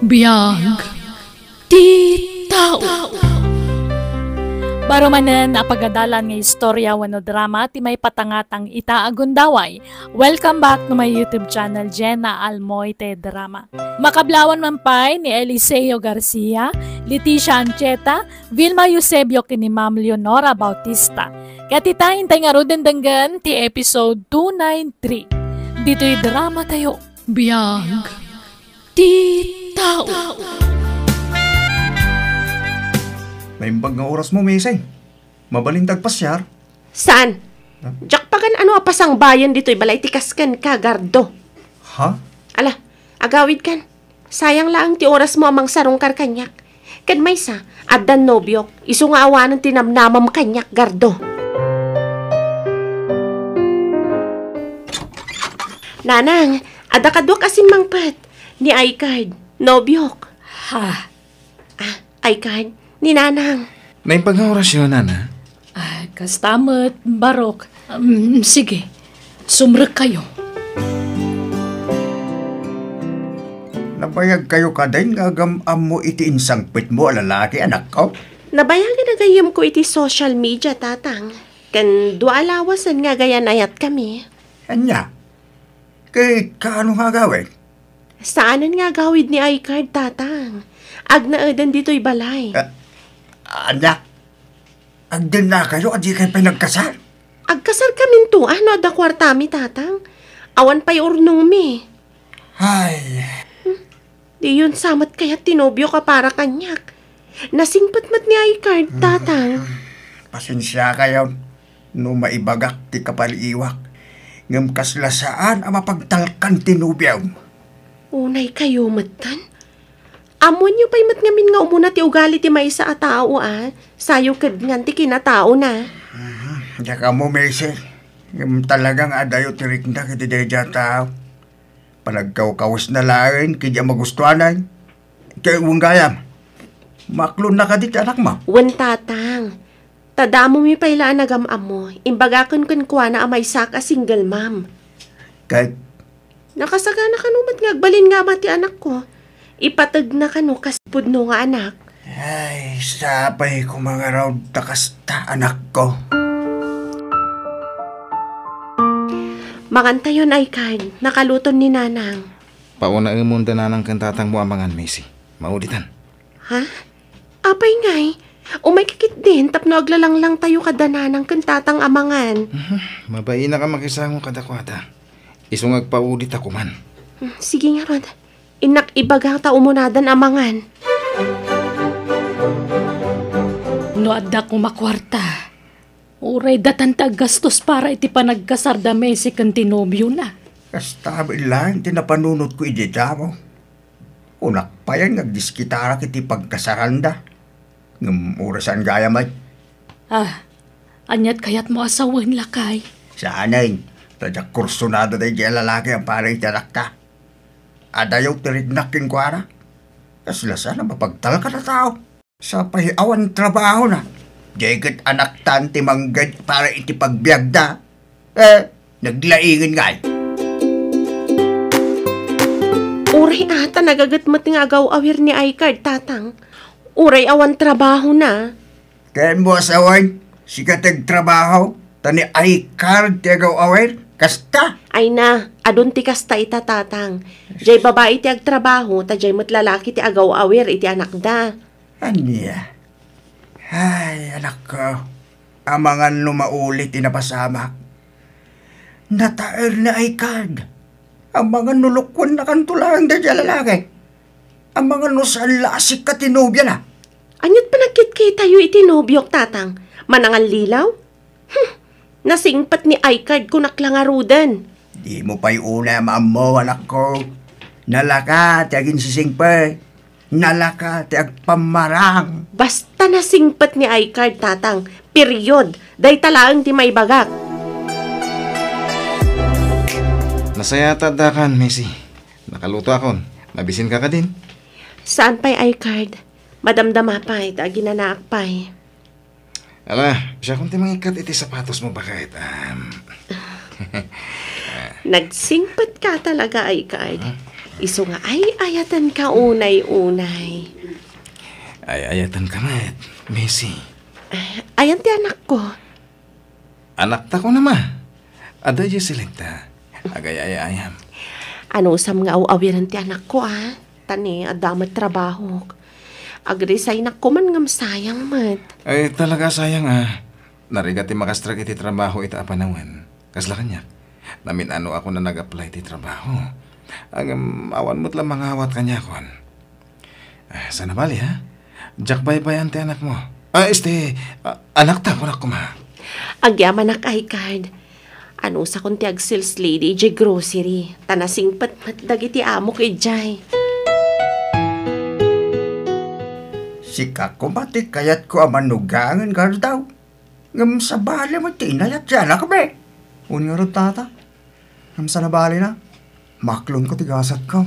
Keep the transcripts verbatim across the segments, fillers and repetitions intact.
Biag ti tao. Baro manen a pagadalan nga istorya wenno drama ti maipatangatang ita a gundaway. Welcome back to my YouTube channel, Jenna Almoite Drama. Makablawan man pay ni Eliseo Garcia, Leticia Ancheta, Vilma Eusebio ken ni Ma'am Leonora Bautista. Ket ita, intay ngaruden denggen ti episode two nine three. Ditoy drama tayo. Biag ti tao. Naimbag nga oras mo, Missy. Mabalin ta agpasiar? Saan? Huh? Diak pagan-ano a pasangbayen ditoy balay ti kas kenka, Gardo. Ha? Ala, agawidkan. Sayang laeng ti orasmo a mangsarungkar kaniak. Ken maysa, addan nobiok, isu nga awanen ti namnamam kaniak, Gardo. Nanang, adda kaduak a simmangpet. Ni Aykard, nobiok. Ha? Ah, Aykard, ni Nanang. Naimbag nga orasyo, Nana? Ah, kasta met, barok. Um, sige, sumrekkayo. Nabayagkayo kadin nga agam-ammo iti insangpetmo a lalaki, anakko? Nabayagen a gayyemko iti social media, Tatang. Ken dua a lawasen nga agayanayatkami. Ania? Ket kaano nga agawid? Saanen nga agawid ni Aykard, Tatang. Agnaeden ditoy balay. Ah, ania? Agdennakayo a dikay pay nagkasar? Agkasarkaminto a no adda kuartami, Tatang. Awan pay urnongmi. Ay. Hmm? Diyon sa met kayat ti nobiok a para kaniak. Nasingpet met ni Aykard, Tatang. Pasensiakayo no maibagak ti kapaliiwak. Ngem kasla saan a mapagtalkan ti nobiom. Unaykayo metten? Ammoenyo pay met ngamin nga umuna ti ugali ti maysa a tao a sayo kedngan ti kinataona. Mhm. Diak ammo, Missy. Ngem talaga nga adayo ti riknak iti daydiay a tao. Panagkawkawesna laeng ket di a magustuanan. Ket wen gayam, maklonna kadi ti anakmo? Wen, Tatang. Ta damomi pay la a nagam-ammo, imbagaken kenkuana a maysak a single mom. Ket? Nakasagana kano met nga agbalin nga ama ti anakko. Ipategna kano kas pudno nga anak. Ay, sapay koma ngarud ta kasta, anakko. Mangantayon, Aykard, nakaluton ni Nanang. Paunaemon da Nanang ken Tatangmo a mangan, Missy. Mauditan. Ha? Apay ngay? Umayka ketdin tapno aglalanglangtayo kada Nanang ken Tatang a mangan. Mhm. Mabainak a makisango kadakuada. Isu nga agpauditakoman. Hmm, sige ngarud. Innak ibaga ta umunadan a mangan. No adda koma kuarta, uray datan ti aggastos para iti panagkasar da Missy ken ti nobiona. Kasta met laeng ti napanunotko idi damo. Kunak payen nga agdiskitarak iti pagkasaranda. Ngem uray saan gayam ay. Ah, aniat kayatmo a sawen, lakay? Saanen, ta diak kursunada daydiay a lalaki a para iti anakta. Adayo ti riknak kenkuana. Kasla saan a mapagtalkan a tao. Sapay awan trabahona. Diay ket anaktan ti mangged para iti pagbiagda. Eh, naglaingen ngay. Uray a ta nagaget met nga agaw-awir ni Aykard, Tatang. Uray awan trabahona. Ken mo a sawen, sika ti agtrabaho, ta ni Aykard ti agaw-awir, kasta? Ay na, adun ti kasta ita, Tatang. Diay babai ti agtrabaho, ta diay met lalaki ti agaw-awir iti anakda. Ania? Ay, anakko, amangan no mauli ti napasamak. Nataer ni Aykard. Amangan no lukuennakanto laeng daydiay a lalaki. Amangan no saan la a sika ti nobiana. Aniat panagkitkitayo iti nobiok, Tatang? Manangallilaw? Hmm, nasingpet ni Aykard, kunak la ngaruden. Dimo pay unay a maammo, anakko. Nalaka ti aginsisingpet. Nalaka ti agpammarang. Basta nasingpet ni Aykard, Tatang. Period. Dayta laeng ti maibagak. Nasayaat ta addakan, Missy. Nakalutoakon. Mabisinka kadin? Saan pay, Aykard? Madamdama pay, ta aginanaak pay. Ala, siakon ti mangikkat iti sapatosmo, baket. Am. Nagsingpetka talaga, Aykard. Huh? Isu nga ay-ayatenka unay-unay. Ay-ayatenka met, Missy. Ayan ti anakko. Anakta kunam a. Adda idiay silenta. Agay-ayayam. Anusam nga aw-awiren ti anakko, a? Ta ni, adda met trabahok. Agresignak koman ngem sayang met. Ay, talaga sayang, a. Narigat ti makastrek iti trabaho ita a panawen. Kasla kaniak. Namin-anoak a nag-apply ti trabaho. Ngem awan met la mangawat kaniakon. Ah, saan a bali, ha? Diak baybay-an ti anakmo. Ah, este, ah, anakta, kunak koma. Agyamanak, Aykard. Anusakon ti ag-sales lady idiay grocery, ta nasingpet met dagiti amok idiay. Sika koma ti kayatko a manugangen, Gardaw. Ngem sabali met ti inayat ti anakmi. Wen ngarud, tata. Ngem saan a balina, maklonko ti gasatko.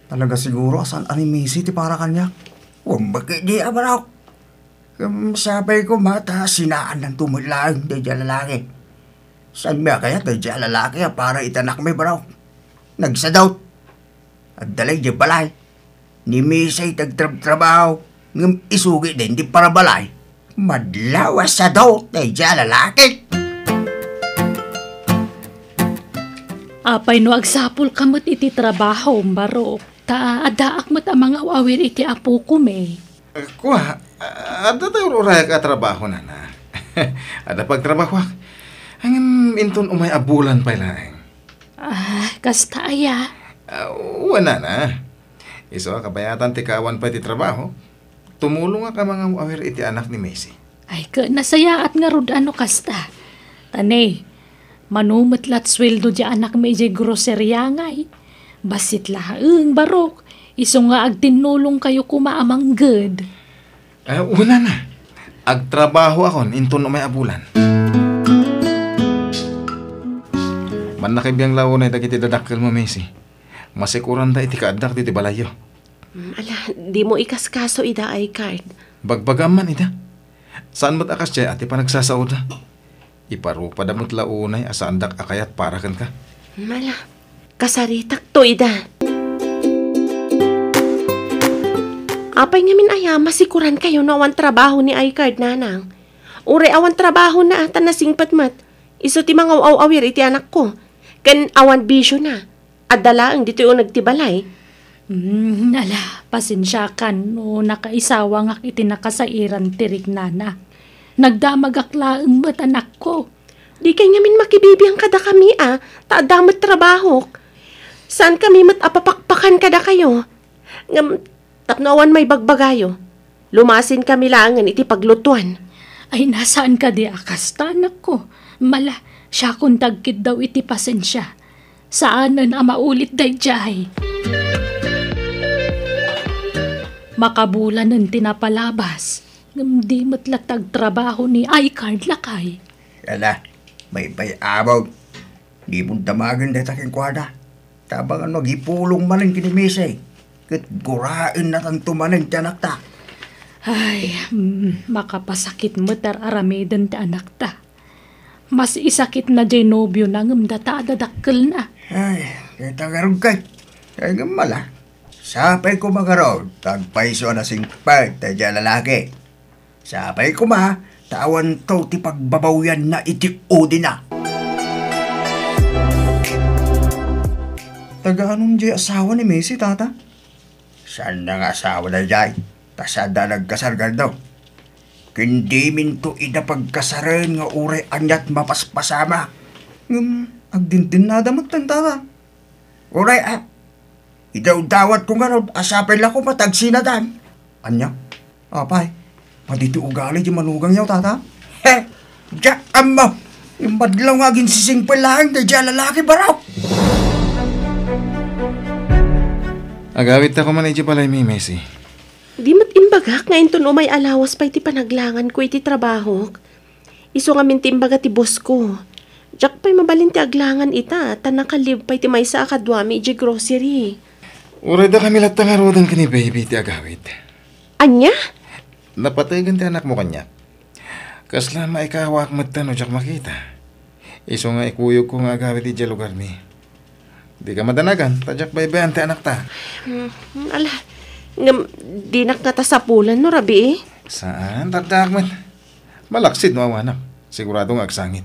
Talaga siguro a saan a ni Missy ti para kaniak. Wen met idi a barok. Ngem sapay koma ta sinaannanto met laeng daydiay a lalaki. Saanmi a kayat daydiay a lalaki a para iti anakmi, barok. Nagsadot. Adda la idiay balay. Ni Missy ti agtrabtrabaho, ngem isu ketdi ti parabalay. Madlaw a sadot daydiay a lalaki. Apay no agsapulka met iti trabahom, barok, ta addaak met a mangaw-awir iti apokon, e. Kua, adda ti ur-urayak a trabaho, nana. Adda pagtrabahoak. Ngem inton umay a bulan pay laeng. Ah, kasta aya? Ah, wen, nana. Isu a kabayatan ti kaawan pay ti trabaho, tumulongak a mangaw-awir iti anak ni Missy. Ay, ket nasayaat ngarud a no kasta. Ta ne, mano met lat sueldo diay anakmi idiay groceria ngay. Bassit laeng, barok. Isu nga agtinnulongkayo koma a mangged. Eh, wen, nana. Agtrabahoakon inton umay a bulan. Mannakabiang la unay dagiti dadakkelmo, Missy. Masikuranda iti kaaddak ditoy balayyo. Mm, ala, dimo ikaskaso ida, Aykard. Bagbagam man ida. Saan met a kasdiay a ti panagsasaoda. Iparupada met la unay a saandak a kayat para kenka. Mala, kasaritakto ida. Apay ngamin aya, masikurankayo no awan trabaho ni Aykard, nanang? Uray awan trabahona ta nasingpet met, isu ti mangaw-awir iti anakko, ken awan bisiona. Adda laeng ditoy uneg ti balay. Mm, ala, pasensiakan no nakaisawangak iti nakasairan ti riknana. Nagdamagak laeng met, anakko. Dikay ngamin makibibiang kadakami a, ta adda met trabahok. Saankami met a papakpakan kadakayo. Ngem tapno awan maibagbagayo, lumasinkami laengen iti paglutuan. Ay, saan kadi a kasta, anakko. Mala, siakon ti agkiddaw iti pasensia. Saanen a maulit daydiay. Makabulanen ti napalabas, ngem di met latta agtrabaho ni Aykard, lakay. Ala, baybay-amon. Dimo damagen dayta kenkuana. Tabang no agipulong manen ken ni Missy, ket guraennatanto manen ti anakta. Ay, mm, makapasakit met ar-aramiden ti anakta. Mas isakitna diay nobiona ngem data a dadakkelna. Ay, dayta ngarud kay. Ay, ngem mala. Sapay koma ngarud, ta agpayso a nasingpet daydiay a lalaki. Sapay koma, ta awanto ti pagbabawianna iti udina. Taga-anom diay asawa ni Missy, tata? Saanna nga asawa daydiay, ta saanda nagkasar, Gardaw. Ken diminto ida pagkasaren nga uray aniat mapaspasama. Ngem, agdindennada metten, tata. Uray, a, idawdawatko ngarud a sapay la koma ta agsinadan. Ania? Apay, madi ti ugali ti manugangyo, tata? He, diak ammo. Imbadlaw nga aginsisingpet laeng daydiay a lalaki, barok. Agawidta koman idiay balaymi, Missy. Di met imbagak nga inton umay a lawas pay ti panaglanganko iti trabahok. Isu ngamin ti imbaga ti boss-ko. Diak pay mabalin ti aglangan ita, ta naka-leave pay ti maysa a kaduami idiay grocery. Uray dakami latta ngaruden ken ni baby ti agawid. Ania? Napategen ti anakmo kaniak. Kasla maikawaak metten no diak makita. Isu nga ikuyogko nga agawid idiay lugarmi. Dika madanagan, ta diak baybay-an ti anakta. Hmm, ala, ngem dinak ngata sapulan no rabii? Saan, addaak met. Malaksid no awanak. Sigurado nga agsangit.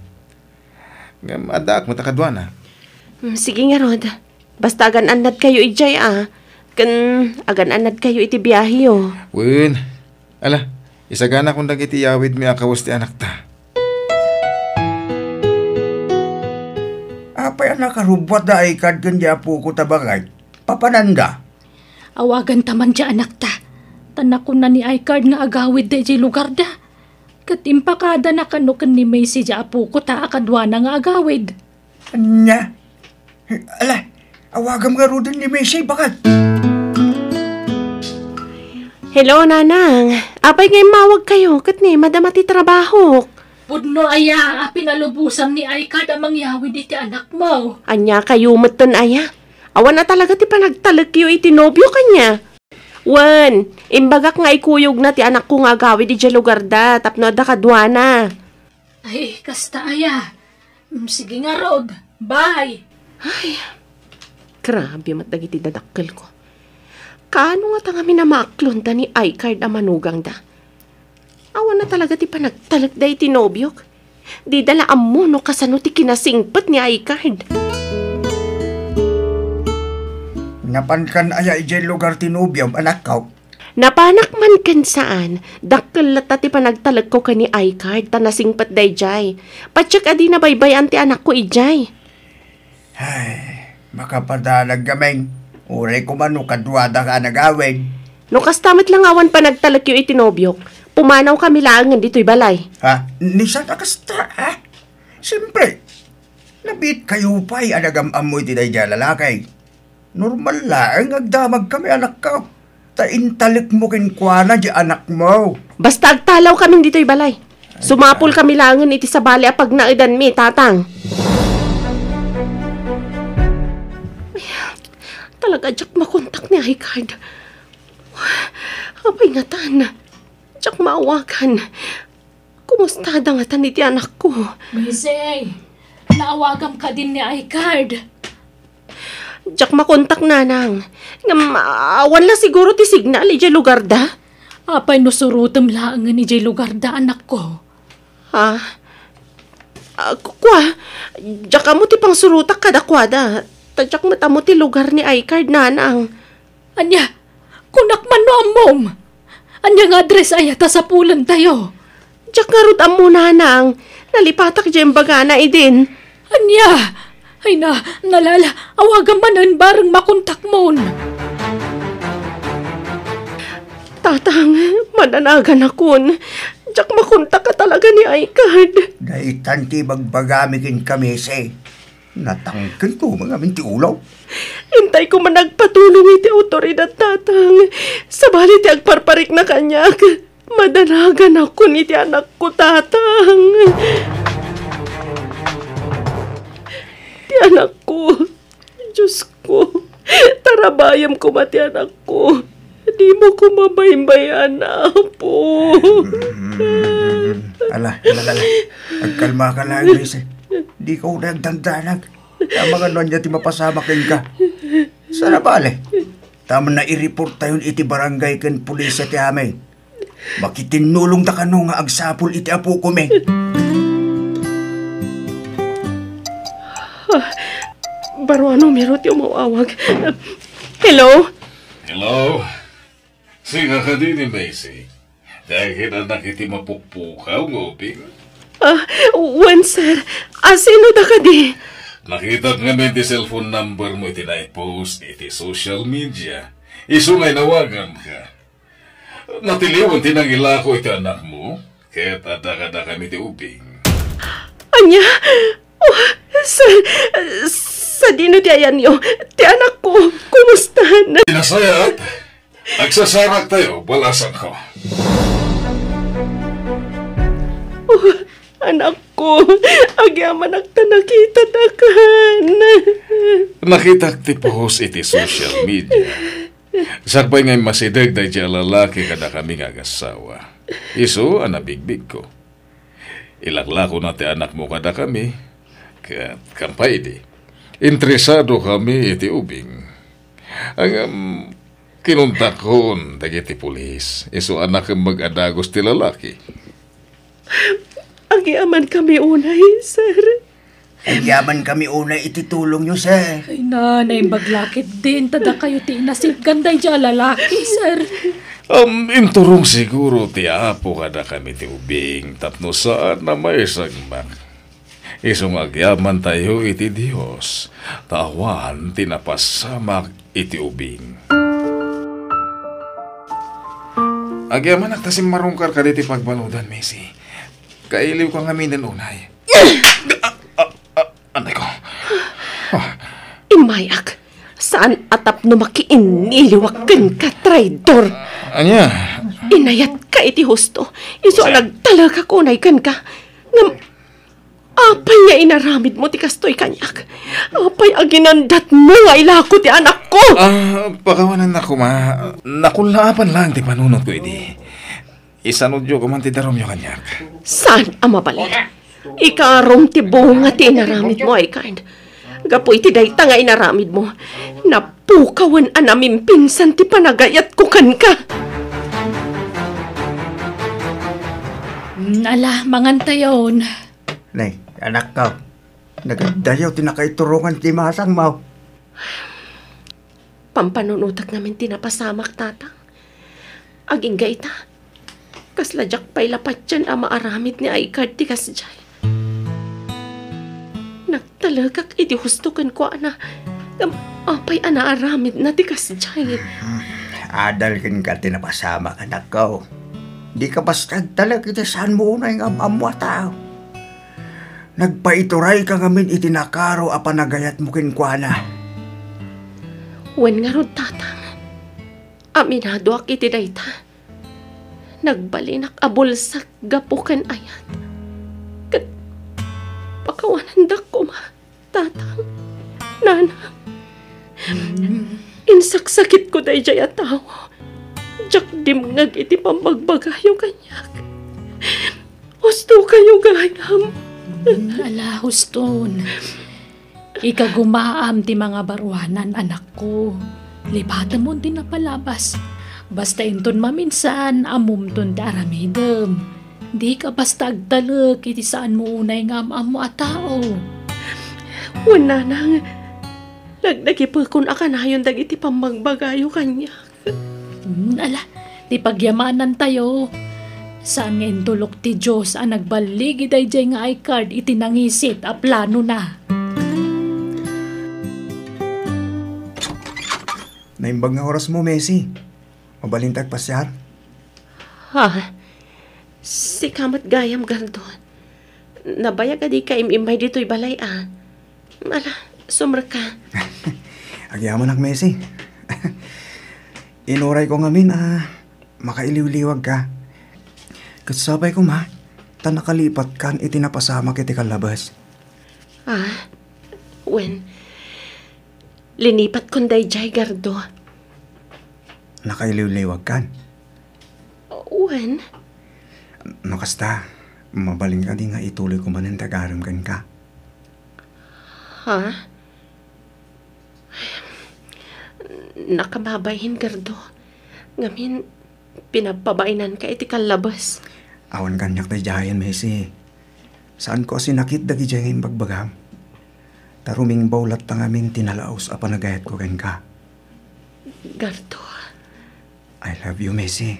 Ngem addaak met a kaduana. Hmm, sige ngarud. Basta agan-annadkayo idiay a. Ken agan-annadkayo iti biaheyo. Wen, ala, isaganakon dagiti yawidmi a kawes ti anakta. Apay a nakarubbuat da I-Card ken di apoko ta bangay? Papananda? Awaganta man ti anakta. Ta nakuna ni I-Card nga agawidda idiay lugarda. Ket impakadana kano ken ni Macy ti apoko ta a kaduana nga agawid. Ania? Ala, awagam ngaruden ni Macy, baket. Hello, Nanang. Apay nga immawagkayo ket ni madama ti trabahok? Pudno aya a pinalubosam ni I-Card a mangyawid iti anakmo? Ania kayo metten aya? Awan a talaga ti panagtalekyo iti nobiok ania? Wen, imbagak nga ikuyogna ti anakko nga agawid idiay lugarda tapno adda kaduana. Ay, kasta aya. Mm, sige ngarud. Bye. Ay, grabe met dagiti dadakkelko. Kaano ngata ngamin a maaklonda ni I-Card a manugangda? Awan a talaga ti panagtalekda iti nobiok. Dida la ammo no kasano ti kinasingpet ni I-Card. Napankan aya idiay lugar ti nobiom, anakko? Napanak man ken saan, dakkel latta ti panagtalekko ken ni I-Card ta nasingpet daydiay. Patiek a dina baybay-an ti anakko idiay. Ay, makapadalag ngamin. Uray koma no kaduada ka a nagawid. No kasta met la nga awan panagtalekyo iti nobiok, pumanawkami laengen ditoy balay. Ha? Ni saan a kasta, ha? Siyempre, nabiitkayo pay a nagam-ammo iti daydiay a lalaki. Normal laeng nga agdamagkami, anakko. Ta intalekmo kenkuana ti anakmo. Basta agtalawkamin ditoy balay. Sumapulkami laengen iti sabali a pagnaedanmi, Tatang. Ay, talaga, diak makontak ni I-Card. Apay ngatan? Diak maawagan. Kumustada ngatan iti anakko? Macy, naawagam kadin ni I-Card? Diak makontak, Nanang. Ngem, awan la siguro ti signal idiay lugarda. Apay no surotem laengen idiay lugarda, anakko? Ha? Ah, ku-, kua, diak ammo ti pangsurotak kadakuada. Ta diak met ammo ti lugar ni I-Card, Nanang. Ania? Kunak man no ammom. Ania nga address aya ta sapulentayo? Diak ngarud ammo, Nanang. Nalipatak diay imbagana idin. Ania? Ay na, nalala, awagam manen bareng makontakmon. Tatang, madanaganakon. Diak makontak a talaga ni I-Card. Daytan ti ibagbagami kenka, Macy. Natangken koma ngamin ti ulo. Intayko man agpatulong iti awtoridad, Tatang. Sabali ti agparparikna kaniak, madanaganakon iti anakko, Tatang. Ti anakko. Diosko, tarabayem koma ti anakko. Dimo koma baybay-an, Apo. Mm, ala, ala, ala. Agkalmaka laeng, Macy. Dika unay agdandanag. Amangan no ania ti mapasamak kenka. Saan a bale, ta amanna i-reporttayon iti barangay ken pulis ti amin. Makitinnulongda kano nga agsapul iti apokomi. Ah, baro a numero ti umaw-awag. Hello? Hello? Sika kadi ni Macy? Dagiti anak iti mapukpukaw nga ubing? Ah, wen, sir. Ah, sino da kadi? Nakitak ngamin ti cellphone number mo iti naipost iti social media. Isu nga inawaganka. Natiliwan ti nangilako iti anakmo, ket adda kadakami ti ubing. Ania? Oh, sa, sadino ti ayanyo? Ti anakko, kumustan? Nasayaat, agsasaraktayo, balasangko. Oh, anakko, agyamanak ta nakitatakan. Nakitak ti post iti social media. Sakbay nga immasideg daydiay a lalaki kadakami nga agassawa, isu a nabigbigko. Ilaklakona ti anakmo kadakami, ket kampay idi, Interesado kami iti ubing. Ngem kinuntakon dagiti pulis, isu a nakemmeg a dagus ti lalaki. Agyamankami unay, sir. Agyamankami unay iti tulongyo, sir. Ay na, naimbag la ketdin ta dakayo ti inasitgan daydiay a lalaki, sir. Um, inturong siguro ti Apo kadakami ti ubing tapno saan a maisagmak. Isu nga agyamantayo iti Dios, ta awan ti napasamak iti ubing. Agyamanak ta simmarungkar kadagiti pagbanudan, Macy. Kailiwka ngamin unay. Ah, ah, ah, anay ko. Ah. Immayak, saan a tapno makiinniliwak kenka, traidor. Ania? Inayatka iti husto, isu a nagtalekak unay kenka. Ngem, apay nga inaramidmo ti kastoy kaniak? Apay a ginandatmo nga ilako ti anakko? Ah, pakawanannak koma. Nakullaapan laeng ti panunotko idi. Isanudyo koma ti darumyo kaniak. Saan a mabalin. Ikarom ti bunga ti inaramidmo, Aykard. Gapu iti dayta nga inaramidmo, napukawen a namimpinsan ti panagayatko kenka. Mm, ala, mangantayon. Nay, anakko, nagaddayaw ti nakaiturongan ti masangmo. Pampanunotak ngamin ti napasamak, Tatang. Agingga ita, kasla diak pay la patien a maaramid ni Aykard ti kasdiay. Nagtalekak iti husto kenkuana, ngem apay a naaramidna ti kasdiay? Hmm, adal kenka ti napasamak, anakko. Dika basta agtalek iti saanmo unay nga am-ammo a tao. Nagpaiturayka ngamin iti nakaro a panagayatmo kenkuana. Wen ngarud, Tatang, aminadoak iti dayta. Nagbalinak a bulsek gapu ken ayat. Ket pakawanandak koma, Tatang, Nanang. Insaksakitko daydiay a tao. Diak dimngeg iti pammagbagayo kaniak. Hustokayo gayam. Mm, ala, huston. Ikagumaam ti mangabaruanan, anakko. Lipatemon ti napalabas. Basta inton maminsan, ammomton ti aramidem. Dika basta agtalek iti saanmo unay nga am-ammo a tao. Wen, Nanang, nagdagipekon a kanayon dagiti pammagbagayo kaniak. Hmm, ala, ti pagyamanantayo. Saan nga intulok ti Dios a nagbaligi daydiay nga Aykard iti nangisit a planona. Naimbag nga orasmo, Macy. Mabalinta agpasiar? Ha? Sika met gayam, Gardo. Nabayag a dika im-immay ditoy balay a. Ala, sumrekka. Agyamanak, Macy. Inurayko ngamin a makailiwliwagka. Ket sapay koma ta nakalipatkan iti napasamak iti kallabes. Ah, wen, linipatkon daydiay, Gardo. Nakailiwliwagkan? Wen. No kasta, mabalin kadi nga ituloyko manen ti agarem kenka? Ha? Nakababain, Gardo. Ngamin, pinagpabainanka iti kallabes. Awan kaniak daydiayen, Macy. Saanko a sinakit dagidiay nga imbagbagam. Ta rumingbaw latta ngamin ti nalaus a panagayatko kenka. Gardo. I love you, Macy.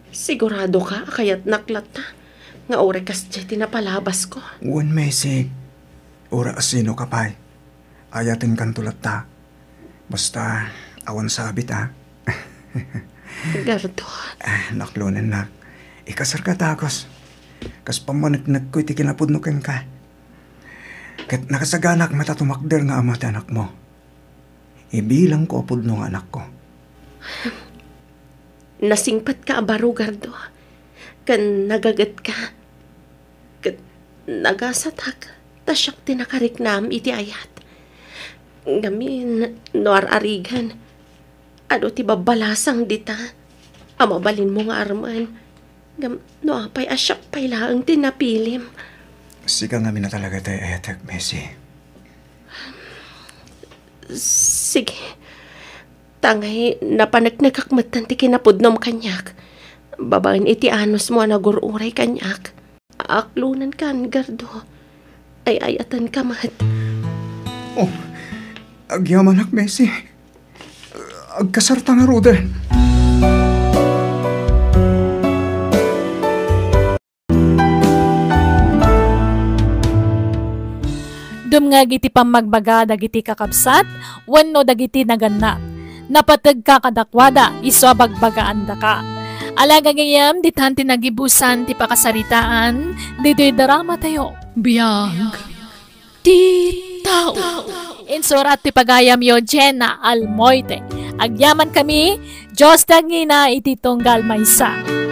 Siguradoka a kayatnak latta nga uray kasdiay ti napalabasko? Wen, Macy. Uray a sinoka pay, ayatenkanto latta. Basta, awan sabit, a. Gardo. Ah, naklonennak. Ikasarka, dagus. Kas pammaneknekko iti kinapudno kenka. Ket nakasaganak met a tumakder nga ama ti anakmo. Ibilangko a pudno nga anakko. Nasingpetka a baro, Gardo, ken nagagetka. Ket nagasatak ta siak ti nakariknam iti ayat. Ngamin, no ar-arigan, adu ti babbalasang dita a mabalinmo nga armen. Ngem no apay a siak pay laeng ti napilim? Sika ngamin a talaga tay ayatek, Messi. Sige. Tangay napaneknekak metten ti kinapudnom kaniak. Babaen iti anusmo a nagur-uray kaniak. Aklonenkan, Gardo. Ay-ayatenka met. Oh, agyamanak, Messi. Agkasarta ngaruden. Dumngeg iti pammagbaga dagiti kakabsat wenno dagiti naganna. Napategka kadakuada isu a bagbagaandaka. Ala gagayem, ditan ti nagibusan ti pakasaritaan ditoy dramatayo. Biag ti tao. Insurat ti pagayamyo, Jenna Almoite. Agyaman kami, Dios ti agngina iti tunggal maysa.